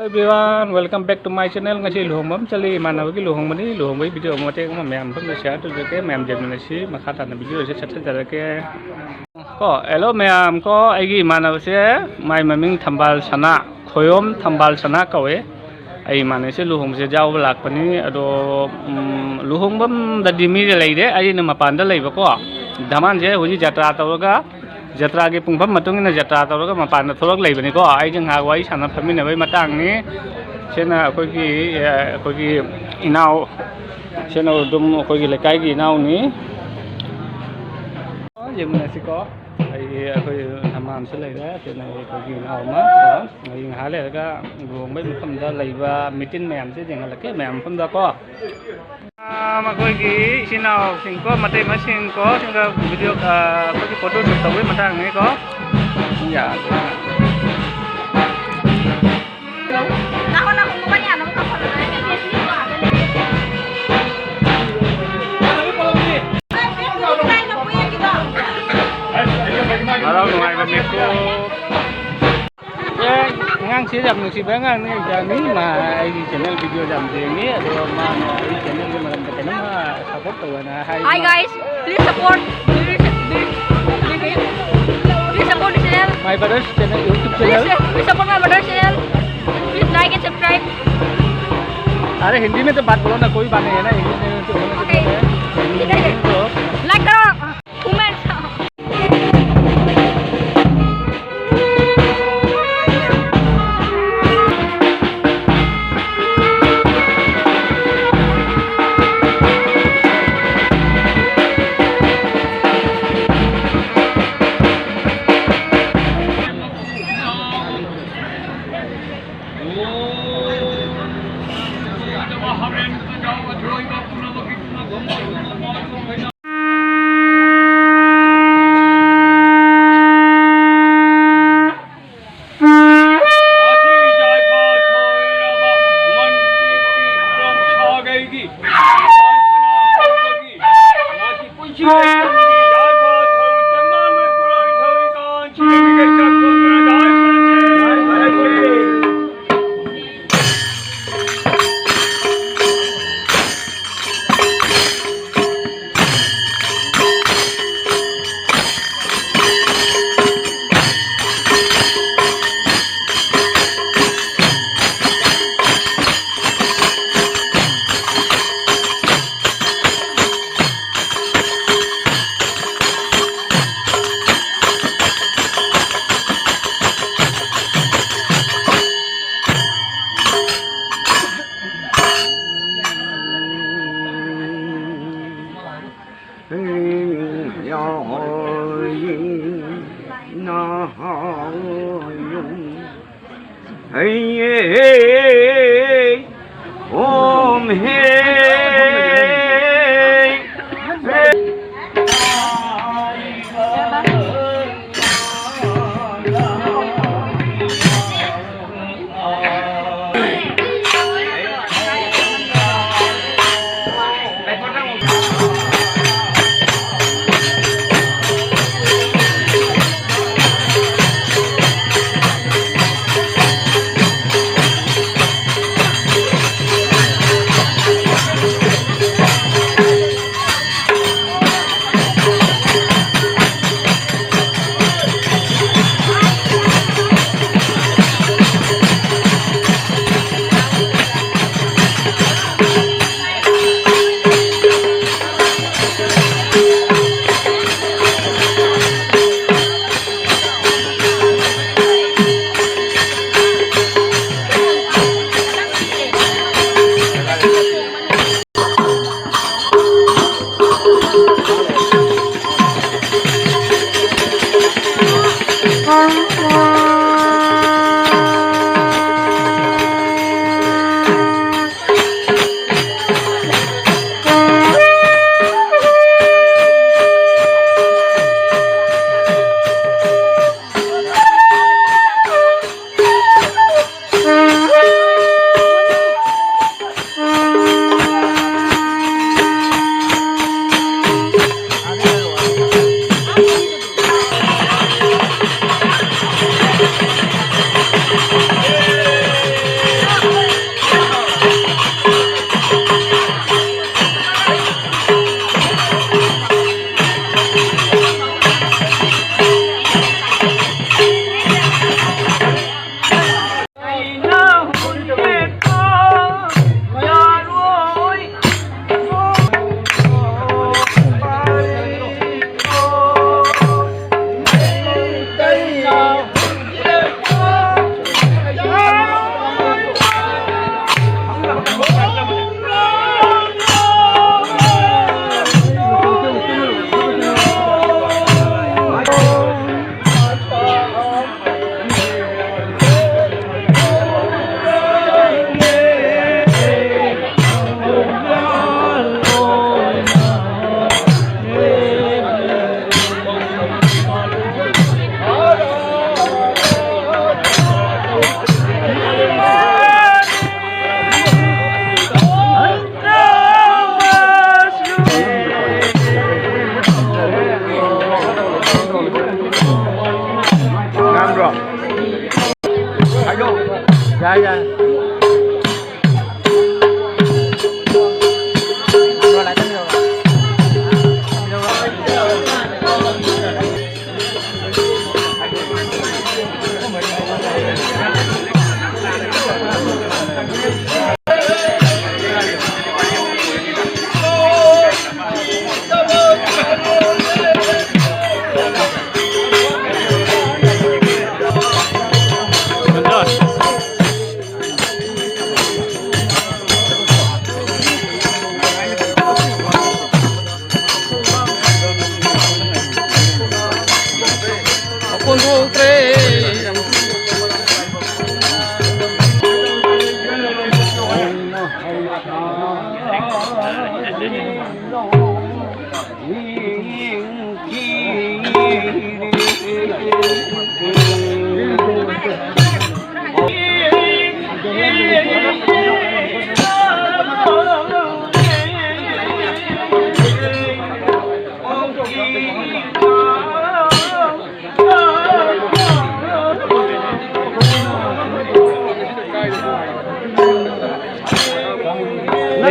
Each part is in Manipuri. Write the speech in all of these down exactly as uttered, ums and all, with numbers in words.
Everyone, welcome back to my channel. ꯉꯁꯤ ꯂꯨꯍꯣꯡꯕ ꯑꯃ ꯆꯠꯂꯤ, ꯏꯃꯥꯟꯅꯕꯒꯤ ꯂꯨꯍꯣꯡꯕꯅꯤ꯫ ꯂꯨꯍꯣꯡꯕꯒꯤ video ꯃꯇꯦꯛ ꯑꯃ ꯃꯌꯥꯝ ꯃꯐꯝꯗ share ꯇꯧꯖꯔꯛꯀꯦ꯫ ꯃꯌꯥꯝ ꯌꯦꯡꯃꯤꯟꯅꯁꯤ꯫ ꯃꯈꯥ ꯇꯥꯅ video ꯑꯁꯤ ꯆꯠꯊꯖꯔꯛꯀꯦ꯫ ꯀꯣ, hello ꯃꯌꯥꯝ꯫ ꯀꯣ, ꯑꯩꯒꯤ ꯏꯃꯥꯟꯅꯕꯁꯦ, ꯃꯥꯏ ꯃꯃꯤꯡ ꯊꯝꯕꯥꯜ ꯁꯅꯥ, ꯈꯣꯏꯌꯣꯝ ꯊꯝꯕꯥꯜ ꯁꯅꯥ ꯀꯧꯋꯦ꯫ ꯑꯩ ꯏꯃꯥꯟꯅꯕꯁꯦ ꯂꯨꯍꯣꯡꯕꯁꯦ ꯌꯥꯎꯕ ꯂꯥꯛꯄꯅꯤ꯫ ꯑꯗꯣ, ꯎꯝ, ꯂꯨꯍꯣꯡꯐꯝꯗꯗꯤ ꯃꯤꯁꯦ ꯂꯩꯔꯦ, ꯑꯩꯅ ꯃꯄꯥꯟꯗ ꯂꯩꯕꯀꯣ꯫ ꯙꯃꯥꯟꯁꯦ ꯍꯧꯖꯤꯛ ꯖꯇ꯭ꯔꯥ ꯇꯧꯔꯒ, ꯖꯇ꯭ꯔꯥꯒꯤ ꯄꯨꯡꯐꯝ ꯃꯇꯨꯡ ꯏꯟꯅ ꯖꯇ꯭ꯔꯥ ꯇꯧꯔꯒ ꯃꯄꯥꯟꯗ ꯊꯣꯛꯂꯛ ꯂꯩꯕꯅꯤꯀꯣ꯫ ꯑꯩꯁꯦ ꯉꯥꯏꯍꯥꯛ ꯋꯥꯔꯤ ꯁꯥꯟꯅ ꯐꯝꯃꯤꯟꯅꯕꯩ ꯃꯇꯥꯡꯅꯤ꯫ ꯁꯤꯅ ꯑꯩꯈꯣꯏꯒꯤ, ꯑ, ꯑꯩꯈꯣꯏꯒꯤ ꯏꯅꯥꯎ, ꯁꯤꯅ ꯑꯗꯨꯝ ꯑꯩꯈꯣꯏꯒꯤ ꯂꯩꯀꯥꯏꯒꯤ ꯏꯅꯥꯎꯅꯤ꯫ ꯌꯦꯡꯃꯤꯟꯅꯁꯤꯀꯣ꯫ ꯑꯩꯒꯤ, ꯑꯩꯈꯣꯏ ꯅꯃꯥꯟꯁꯨ ꯂꯩꯔꯦ꯫ ꯁꯤꯅ ꯑꯩꯈꯣꯏꯒꯤ ꯏꯅꯥꯎ ꯑꯃ꯫ ꯑꯩ ꯉꯥꯏꯍꯥꯛ ꯂꯩꯔꯒ ꯂꯨꯍꯣꯡꯕꯩ ꯃꯐꯝꯗ ꯂꯩꯕ ꯃꯤꯇꯤꯟ ꯃꯌꯥꯝꯁꯦ ꯌꯦꯡꯍꯜꯂꯛꯀꯦ, ꯃꯌꯥꯝ ꯃꯐꯝꯗꯀꯣ꯫ ꯑꯥ, ꯃꯈꯣꯏꯒꯤ ꯏꯆꯤꯟ ꯏꯅꯥꯎꯁꯤꯡꯀꯣ, ꯃꯇꯩ ꯃꯁꯤꯡꯀꯣ, ꯁꯤꯒ video, ꯑꯥ, ꯑꯩꯈꯣꯏꯒꯤ photo shoot ꯇꯧꯕꯒꯤ ꯃꯇꯥꯡꯅꯤꯀꯣ꯫ ꯌꯥꯗ꯭ꯔꯦ꯫ ꯍꯔꯥꯎ ꯅꯨꯡꯉꯥꯏꯕ ꯃꯤꯀꯨꯞ꯫ ꯑꯦ, ꯑꯉꯥꯡꯁꯦ ꯌꯥꯝ ꯅꯨꯡꯁꯤꯕ ꯑꯉꯥꯡꯅꯤ꯫ ꯌꯥꯅꯤ, ꯃꯥ ꯑꯩꯒꯤ channel video ꯌꯥꯝ ꯌꯦꯡꯉꯤ, ꯑꯗꯨꯒ ꯃꯥꯅ ꯑꯩꯒꯤ channelꯒꯤ ꯃꯔꯝꯗ ꯀꯩꯅꯣꯝ, ꯑ, support ꯇꯧꯋꯦꯅ ꯍꯥꯏ꯫ Hi guys, please support, please, please, please support the channel. My brother's channel, YouTube channel. Please, please support my brother's channel. Please like and subscribe. अरे हिंदी में तो बात बोलो ना, कोई बात नहीं है ना, इंग्लिश में तो बोलना तो ठीक है। Like करो। Hey, hey, Om, hey, hey.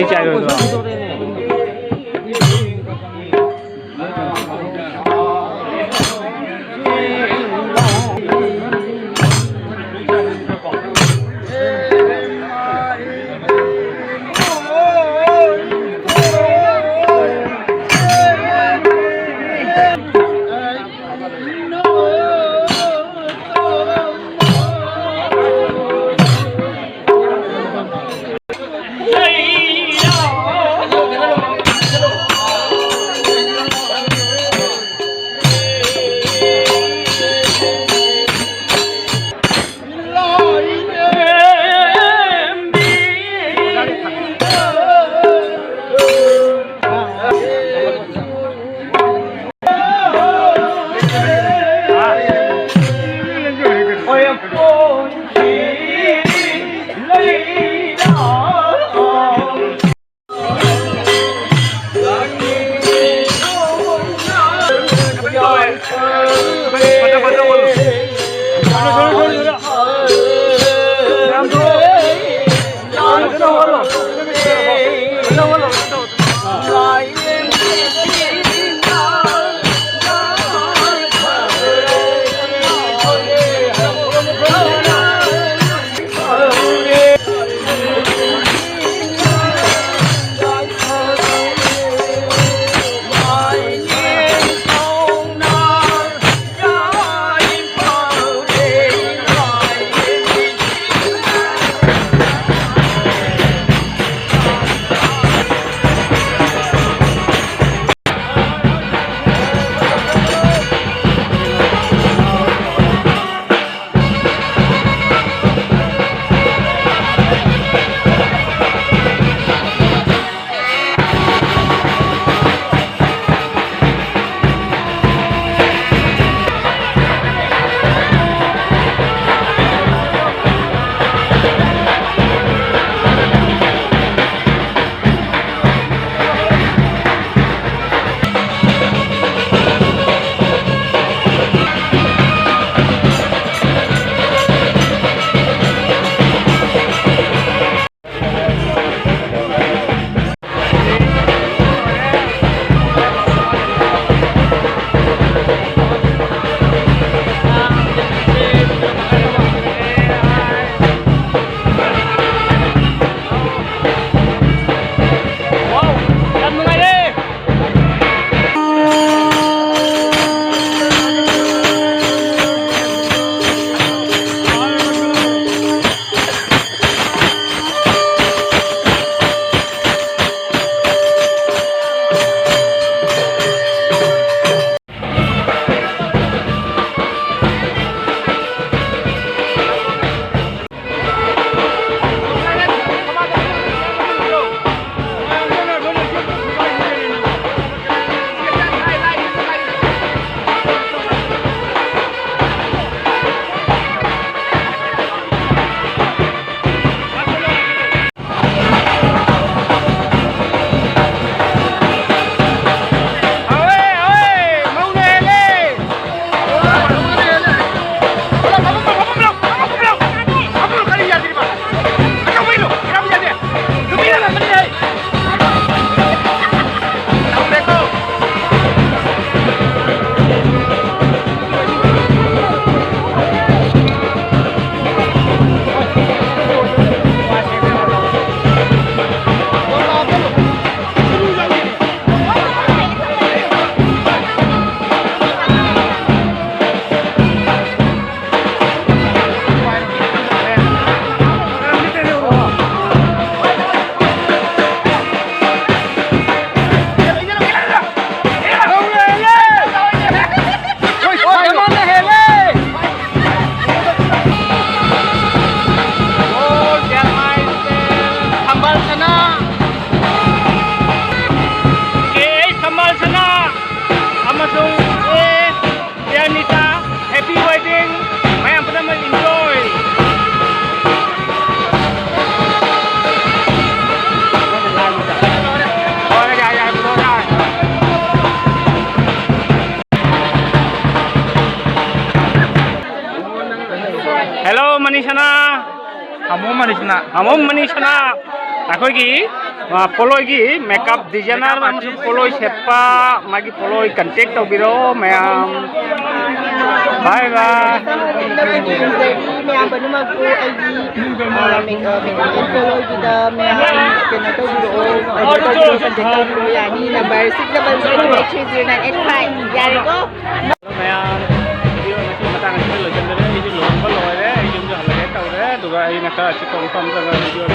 ꯂꯩ ꯆꯥꯏꯔꯣꯏꯗ꯭ꯔꯣ? ꯑꯃꯣꯝ ꯃꯅꯤꯁꯅꯥ꯫ ꯑꯃꯣꯝ ꯃꯅꯤꯁꯅꯥ꯫ ꯑꯩꯈꯣꯏꯒꯤ, ꯑ, ꯄꯣꯠꯂꯣꯏꯒꯤ ꯃꯦꯀꯞ ꯗꯤꯖꯥꯏꯅꯔ ꯑꯃꯁꯨꯡ ꯄꯣꯠꯂꯣꯏ ꯁꯦꯠꯄ, ꯃꯥꯒꯤ ꯄꯣꯠꯂꯣꯏ ꯀꯟꯇꯦꯛ ꯇꯧꯕꯤꯔꯛꯑꯣ ꯃꯌꯥꯝ꯫ ꯕꯥꯏ ꯕꯥꯏ꯫ ꯃꯌꯥꯝ ꯄꯨꯝꯅꯃꯛꯄꯨ ꯑꯩꯒꯤ, ꯑ, ꯃꯦꯀꯞ, ꯃꯦꯀꯞ ꯑꯦꯟ ꯄꯣꯠꯂꯣꯏꯒꯤꯗ ꯃꯌꯥꯝ ꯀꯩꯅꯣ ꯇꯧꯕꯤꯔꯛꯑꯣ, order ꯇꯧꯕꯤꯔꯛꯑꯣ, contact ꯇꯧꯕꯤꯔꯛꯑꯣ, ꯌꯥꯅꯤ꯫ Number six double zero eight three zero nine eight five꯫ ꯌꯥꯔꯦꯀꯣ? ꯃꯌꯥꯝ, ꯚꯤꯗꯤꯑꯣ ꯉꯁꯤ ꯃꯇꯥꯡ ꯑꯁꯤꯗ ꯂꯣꯏꯁꯤꯟꯖꯔꯦ꯫ ꯑꯩꯁꯨ ꯂꯨꯍꯣꯡꯕ ꯂꯣꯏꯔꯦ, ꯑꯩ ꯌꯨꯝꯁꯨ ꯍꯜꯂꯒꯦ ꯇꯧꯔꯦ꯫ ꯑꯗꯨꯒ ꯑꯩꯅ ꯈꯔ ꯑꯆꯤꯛꯄ ꯃꯐꯝ ꯆꯠꯂꯒ ꯚꯤꯗꯤꯑꯣ